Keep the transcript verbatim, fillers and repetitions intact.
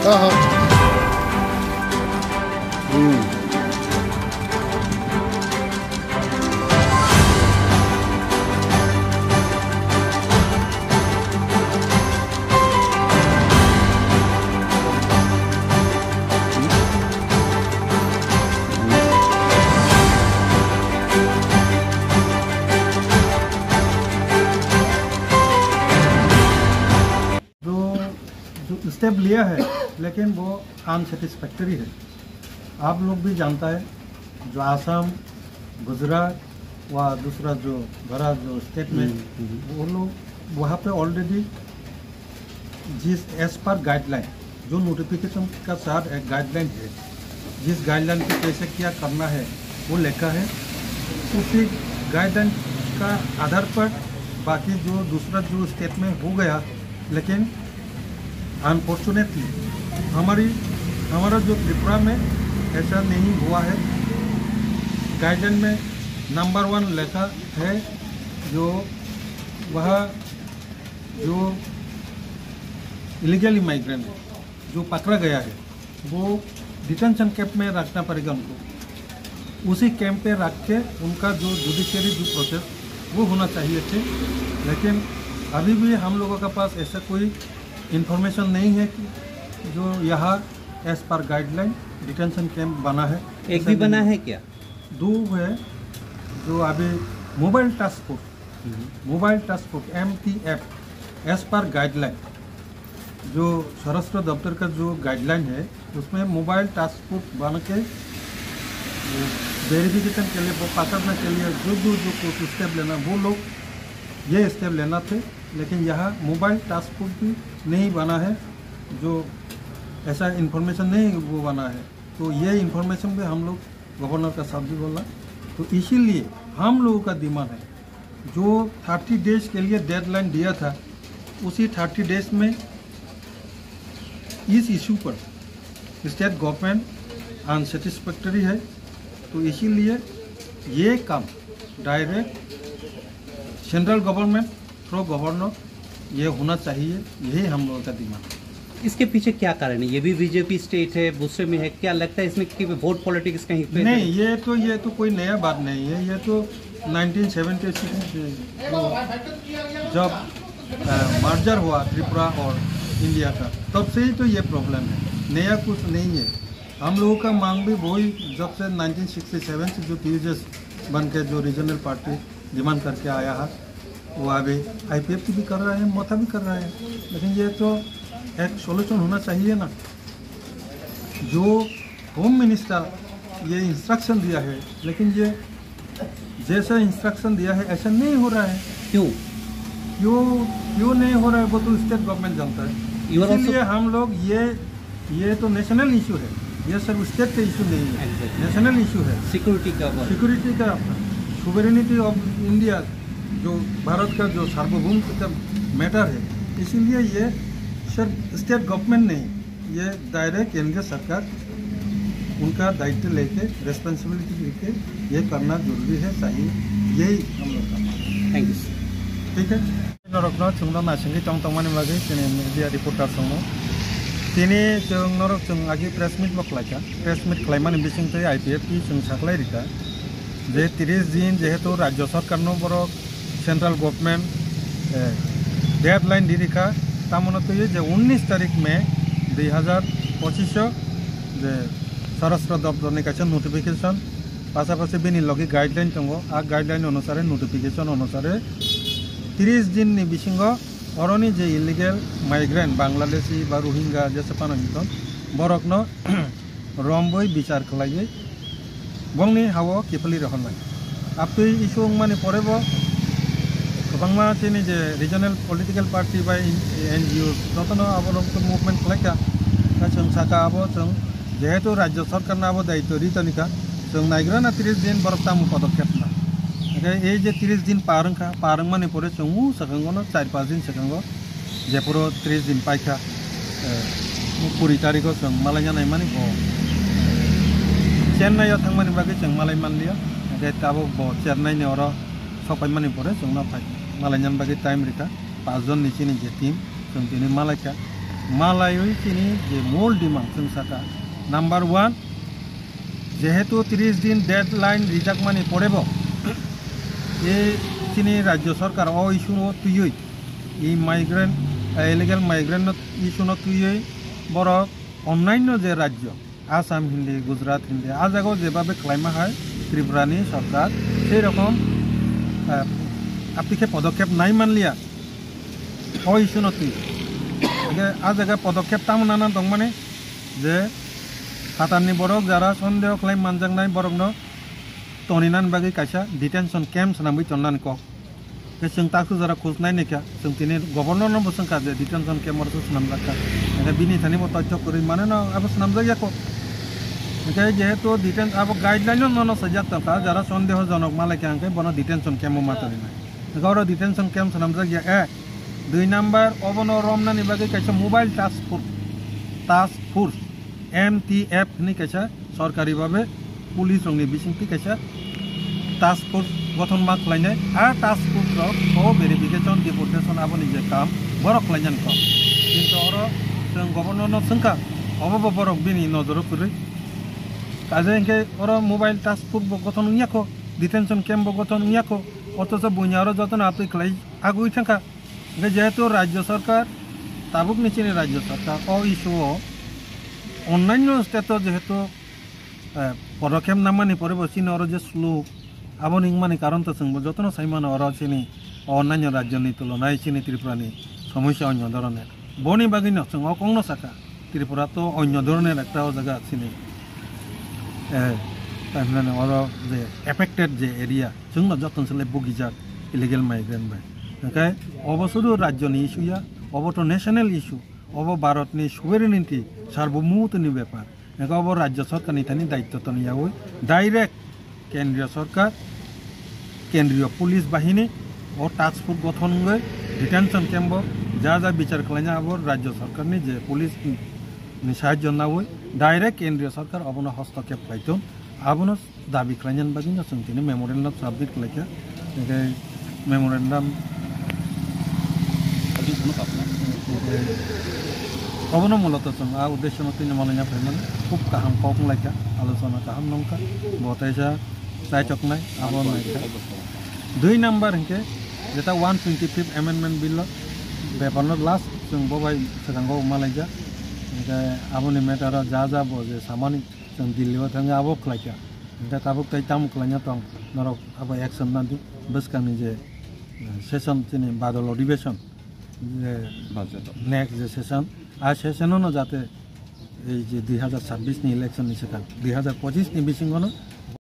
Aha. Hmm. जो, जो स्टेप लिया है, लेकिन वो अनसेटिस्फैक्टरी है। आप लोग भी जानता है, जो आसाम, गुजरात व दूसरा जो बड़ा जो स्टेट में, हम्म, हम्म। वो लोग वहाँ पे ऑलरेडी जिस, एज पर गाइडलाइन, जो नोटिफिकेशन का साथ एक गाइडलाइन है, जिस गाइडलाइन पे कैसे क्या करना है, वो लिखा है। उसी गाइडलाइन का आधार पर बाकी जो दूसरा जो स्टेट में हो गया, लेकिन अनफॉर्चुनेटली हमारी, हमारा जो त्रिपुरा में ऐसा नहीं हुआ है। गाइडलाइन में नंबर वन लिखा है, जो वह जो इलीगल इमाइग्रेंट जो पकड़ा गया है, वो डिटेंशन कैंप में रखना पड़ेगा उनको। उसी कैंप पे रख के उनका जो जुडिशरी जो प्रोसेस, वो होना चाहिए थे। लेकिन अभी भी हम लोगों के पास ऐसा कोई इंफॉर्मेशन नहीं है कि जो यहाँ as per guideline detention camp बना है। एक ऐसा भी नहीं बना है। है क्या? दो है, जो अभी mobile task force, hmm. Mobile task force, MTF, as per guideline, जो स्वराष्ट्र दफ्तर का जो गाइडलाइन है, उसमें मोबाइल टास्क फोर्स बना के वेरिफिकेशन के लिए, वो पकड़ने के लिए जो, जो, जो कुछ स्टेप लेना, वो लोग ये स्टेप लेना थे। लेकिन यहाँ मोबाइल टास्क फोर्स भी नहीं बना है, जो ऐसा इंफॉर्मेशन नहीं वो बना है। तो ये इंफॉर्मेशन भी हम लोग गवर्नर का साथ भी बोला। तो इसीलिए हम लोगों का डिमांड है, जो थर्टी डेज के लिए डेडलाइन दिया था, उसी थर्टी डेज में इस इशू पर स्टेट गवर्नमेंट अनसेटिस्फैक्टरी है। तो इसीलिए ये काम direct central government through governor ये होना चाहिए, यही हम लोगों का डिमांड है। इसके पीछे क्या कारण है? ये भी बीजेपी स्टेट है, दूसरे में है, क्या लगता है इसमें कि वोट पॉलिटिक्स कहीं पे नहीं, है? ये तो, ये तो कोई नया बात नहीं है। ये तो नाइनटीन सेवेंटी सिक्स से जो, जब, अ, मर्जर हुआ त्रिपुरा और इंडिया का, तब से ही तो ये प्रॉब्लम है, नया कुछ नहीं है। हम लोगों का मांग भी वही, जब से नाइनटीन सिक्सटी सेवन से जो टीयूजेस बन के जो रीजनल पार्टी डिमांड करके आया है, वो अभी आईपीएफ भी कर रहा है, मथा भी कर रहा है, लेकिन ये तो एक सॉल्यूशन होना चाहिए ना। जो होम मिनिस्टर ये इंस्ट्रक्शन दिया है, लेकिन ये जैसा इंस्ट्रक्शन दिया है, ऐसा नहीं हो रहा है। क्यों? क्यों, क्यों नहीं हो रहा है, वो तो स्टेट गवर्नमेंट जानता है। You are also इसीलिए हम लोग ये, ये तो नेशनल इशू है, ये सिर्फ स्टेट का इशू नहीं है, Exactly. नेशनल इशू है। सिक्योरिटी का बात। सिक्योरिटी का, सुवेरेनिटी ऑफ इंडिया, जो भारत का जो सार्वभौम का मैटर है, इसीलिए ये सिर्फ स्टेट गवर्नमेंट नहीं, ये डायरेक्ट केंद्र सरकार उनका दायित्व लेके, रिस्पांसिबिलिटी लेके ये करना जरूरी है, चाहिए, यही हम लोग का मांग है। Thank you, sir. ठीक है, norokno chwngno naisingwi tong tongmani bagwi chini media reporter chwngno tini chwng norok chwng agi press meet bo khlaikha, press meet khlaimani bisingtwi I P F T chwng saklai rikha. Je tiris din jehetu rajyo sarkarno borok central government, eh, deadline di rikha, tamono twiwi je unnish tarik May dui hazar pochisho je Swarashtra Doptorni kaisa notification, pasapasi bini logi guideline tongo, a guideline onusare, notification onusare tiris dinni bisingo oroni je illegal migrant, Bangladeshi ba Rohingya jesa phano hinton, borokno romboi bichar khlaiwi bongni hao kiphilwi rohornai. Abtwi issue wngmani porebo kwbangma chini je regional political party bai N G O jotono aborok movement khlaikha. Khe chwng sakha abo chwng jehetu rajyo sarkarno abo daityo ri tonikha, chwng naigrana tiris din borok tamo podokkhep na. Hingkhe ei je tiris din par wngkha, par wngmani pore chwng o swkango no char panch din swkango Jephuru tris din paikha, eh, kuri tarikho chwng malaina naimani bo Chennai o thangmani bagwi chwng malai manliya. Hwnkhe tabuk bo Chennai ni oro sokpaimani pore chwngno phai malaina bagwi time rikha. Panch jon ni chini je team chwng tini malaikha. Malaiwi chini je mol demand chwng saka, number one, jehetu tris din deadline rijakmani porebo, e chini rajyo sarkar o issue o twiwi, e migrant, eh, illegal migrant no issue no twiwi borok onnanyo je rajyo, Assam hindi, Gujarat hindi, a jagao jebabe khlaima hai Tripura ni sarkar, sei rokom, eh, apni khe podokkhep nai manliya. O issue no twi. Hingke a jaga podokkhep tamo nana tongmani je phatarni borok jara sondeho khlai manjaknai borokno toninan bagwi kaisa detention camp swnamwi tonnani kok. Hingke chwng takhuk jora khoj nai naikha, chwng tini governor no bo swngkha je detention camp oro se swnamjak kha. Hingke bini thani bo toichok kwrwi mane no abo swnamjak ya kok. Hingke jehetu deten-, abo guideline no nono sajak tongkha, jara sondeho jonok malaikha hingke bono detention camp o ma toninai. Hingke oro detention camp swnamjak ya, eh. Dui number, obono romnani bagwi kaisa mobile task force, task force, M T F hinwi kaisa sorkari babe police rokni bisingtwi kaisa task force gothon ma khlainai. A task force rok o verification, deportation aboni je kam borok khlainani kok. Kintu oro chwng governor no swngkha, obo bo borok bini nojoro kwrwi. Kaisa hingke oro mobile task force bo gothon wngya kho, detention camp bo gothon wngya kho, othocho buini oro jotono atwi khlai agwi thangkha. Hingke jehetu rajyo sarkar, tabukni chini rajyo sarkar o issue o onnanyo state o jehetu, eh, podokkhep namani pore bo chini oro je slow, aboni wngmani karon to chwngbo jotono sai mano oro chini onnanyo rajyoni tulonai chini Tripura ni somosya onyo dhoroner. Boni bagwi no chwng o kokno saka. Tripura to onyo dhoroner ekta o jaga chini, eh, tai hinani oro je affected je area, chwngno joton sele bugijak illegal migrant bai. Hingke obo sudu rajyoni issue ya, obo to national issue, obo Bharatni sovereignty, sarbomoutoni bepar. Hingke obo rajyo sarkarni thani daitto toni yaui direct Kendriya Sorkar, Kendriya Police Bahini, o task force gothon wngwi detention camp o ja ja bichar khlaina abo Rajya Sorkarni je police ni sahajyo nawi direct Kendriya Sorkar obono hostokep khlaitung, abono dabi khlainani bagwi no chwng tini memorandum submit khlaikha. Hingke memorandum obono muloto chwng a uddesyo no tini malaina phaimani khub kaham kok wnglaikha, alochona kaham nongkha, bo teisa chaichoknai abo naikha. Dui number hingke jeta one twenty fifth amendment bill o bepar no last chwng bo bai swkango malaijak, hingke aboni matter o ja ja bo je samani chwng Delhi o thangwi abo khlaikha, hingke tabuk tai tamo khlaina tong norok abo action nadi bwskangni je, eh, session chini badal odhibeshon je Budget. Next je session, a session no jate ei je dui hazar chabbish ni election ni swkang, dui hazar pochis ni bisingo no